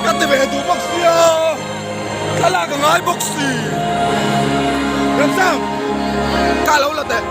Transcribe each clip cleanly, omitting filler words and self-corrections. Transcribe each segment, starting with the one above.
Ka ti ve duh bawk sia, thlalak a ngai bawk si. Ramsang, ka lo la teh.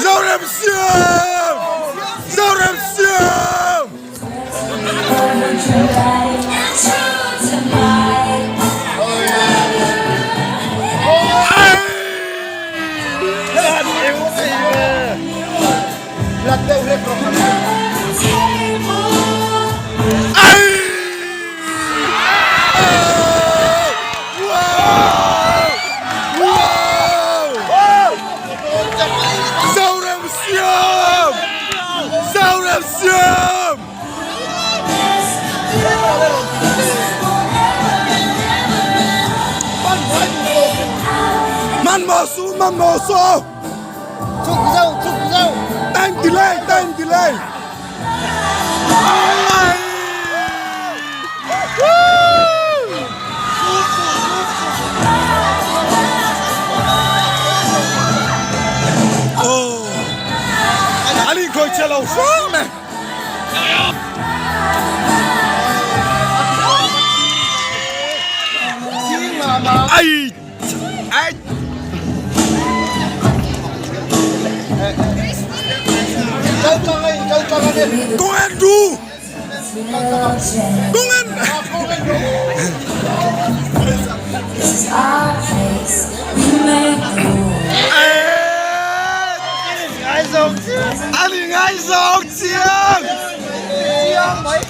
Zoram Siam! Zoram Siam! Zoram Siam! Zoram Siam! Man mo su, man mo su! Time delay, time delay. Ali khoi che lo hram e. Ai ai. Kong Andrew. Kong An. Ani ngai zawng chiang. Chiang mai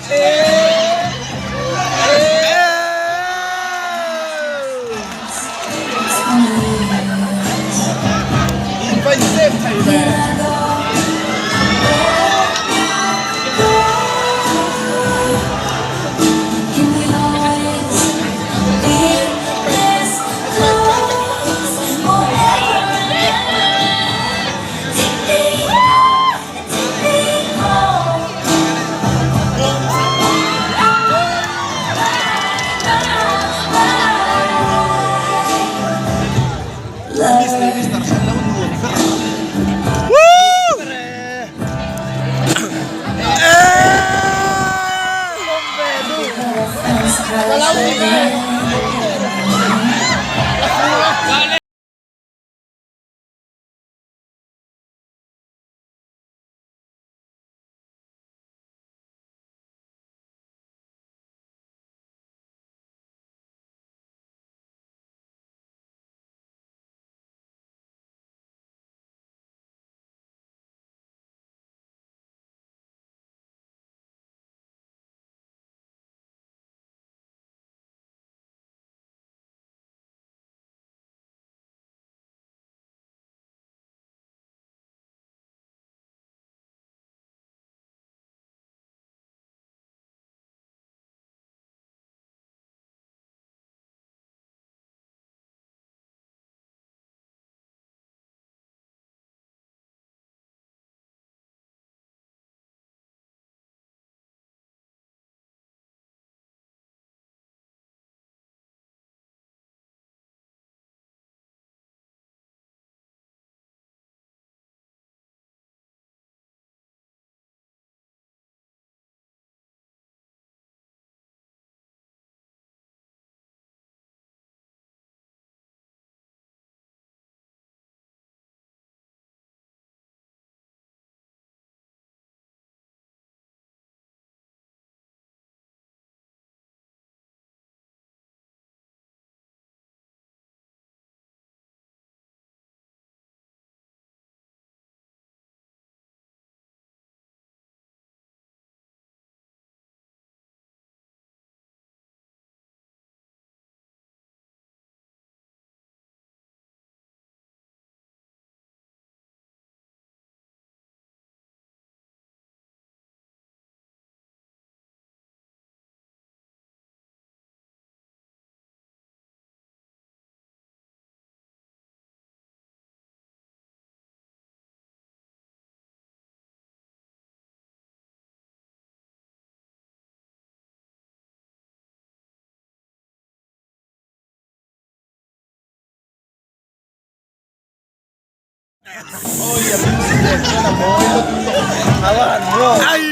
Ai!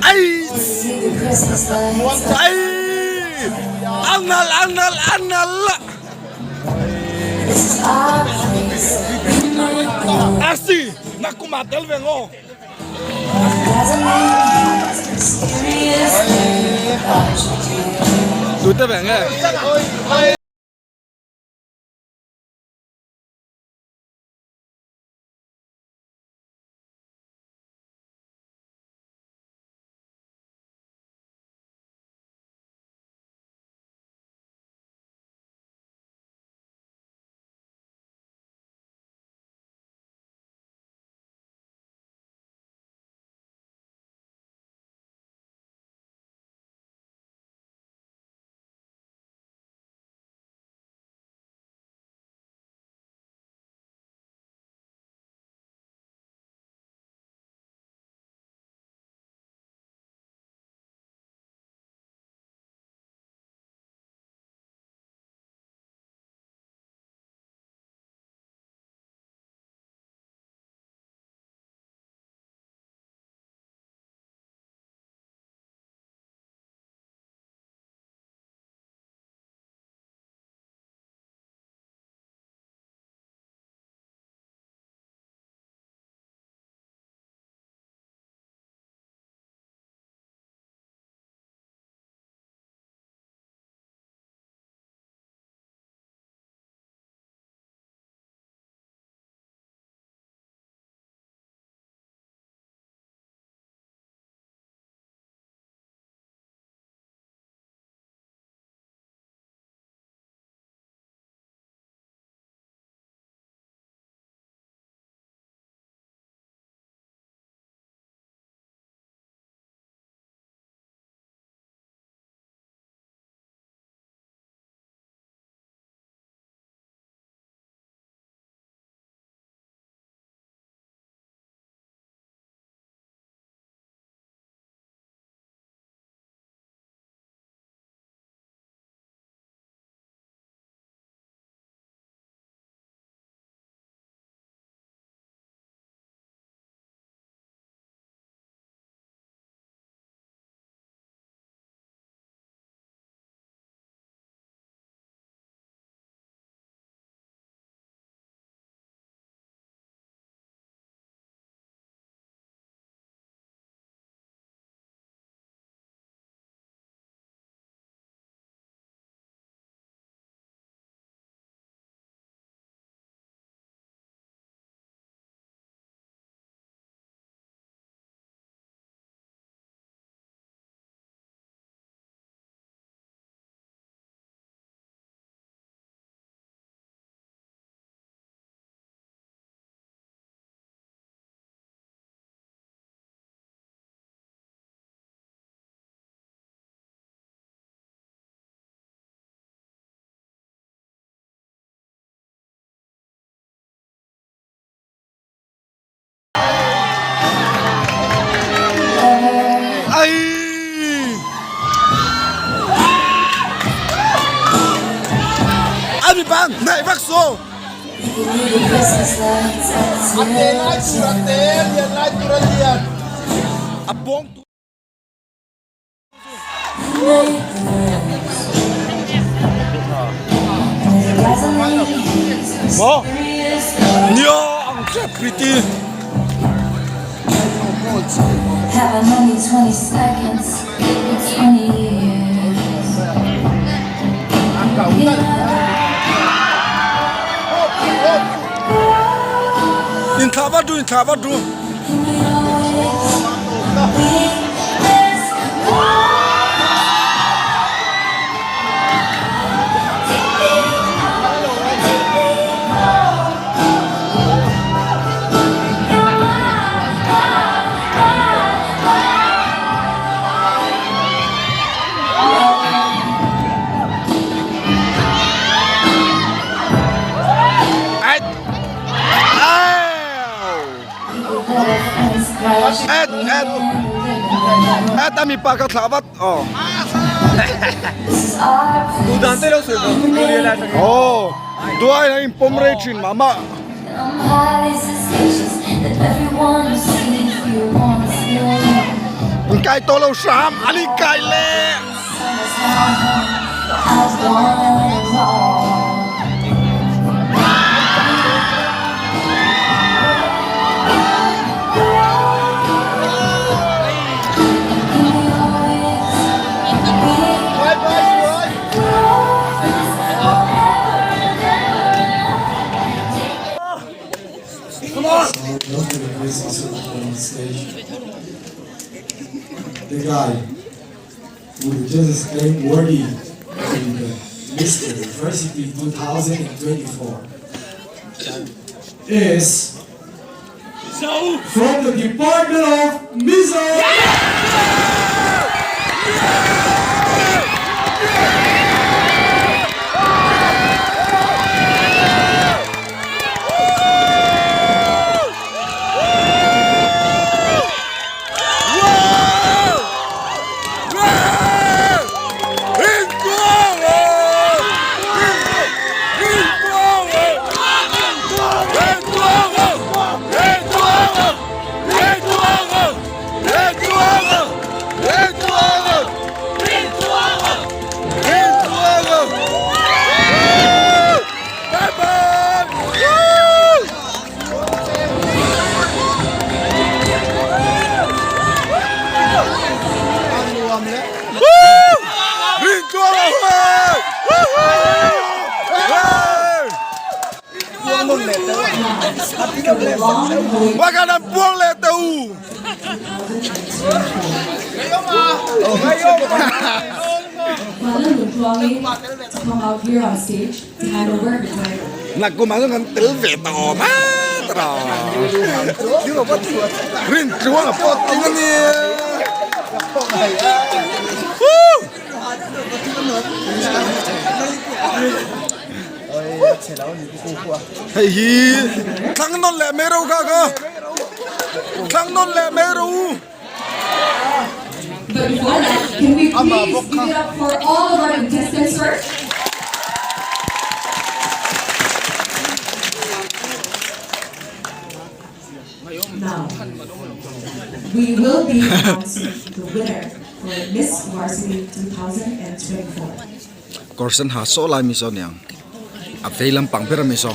Ai! Ai! Anal anal anal. Asi, nakuma tel ve ngo. Tute ve nge. Ai! A mi bang hnaih vak so. A te lai tur a te, lian lai tur a lian. A pawng tu. Maw? Nia ang tep pretty. Inthlah vat ru, inthlah vat ru. Et et et ami pa ka thlah vat aw. Tu dan te lo sui Oh, duai na in pom rei thin mah mah. In kai to lo hram an in kai le. The guy who the judges claim worthy in the Mr. Varsity 2024 is from the Department of Mizo. Wakanan buang le te u. Come out here on stage to hand over the title. Nak kum ah kan tel ve ta awm a tara. Rin tluang a pawt ting a ni. Hei hi thlang nawn leh mai ro kha ka. Thlang nawn leh mai ro. But before that, can we please give it up for all of our contestants first? Now, we will be announcing the winner for Miss Varsity 2024. Kawr sen ha saw lai mi saw niang a vei lampang ber a mi saw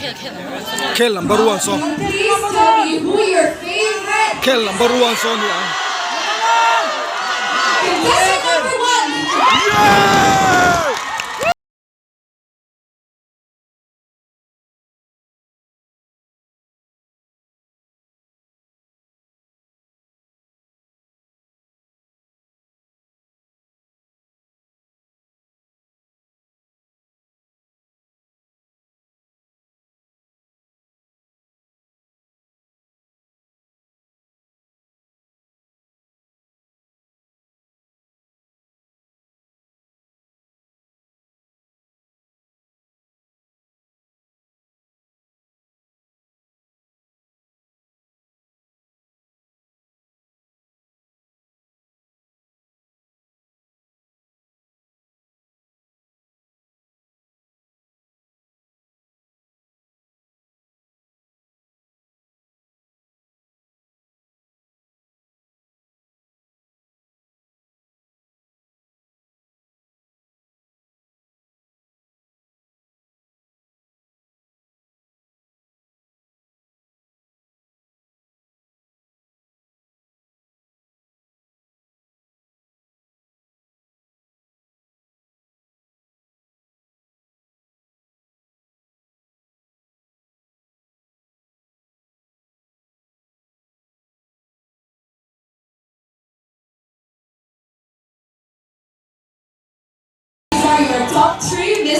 khel number one saw Please tell me who your favorite khel number one saw niang. contestant number one. Yeah!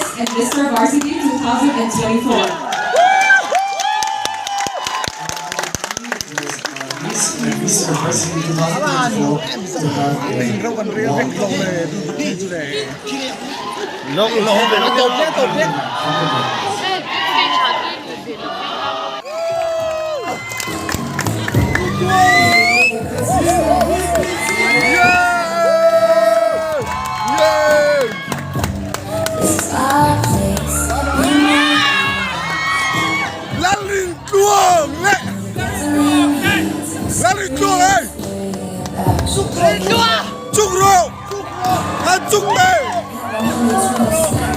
Miss and Mr. Varsity 2024. Miss and Mr. Varsity 2024 to have a walk Lalrintluang leh Lalrintluang ei Chuk rawh Han chuk teh.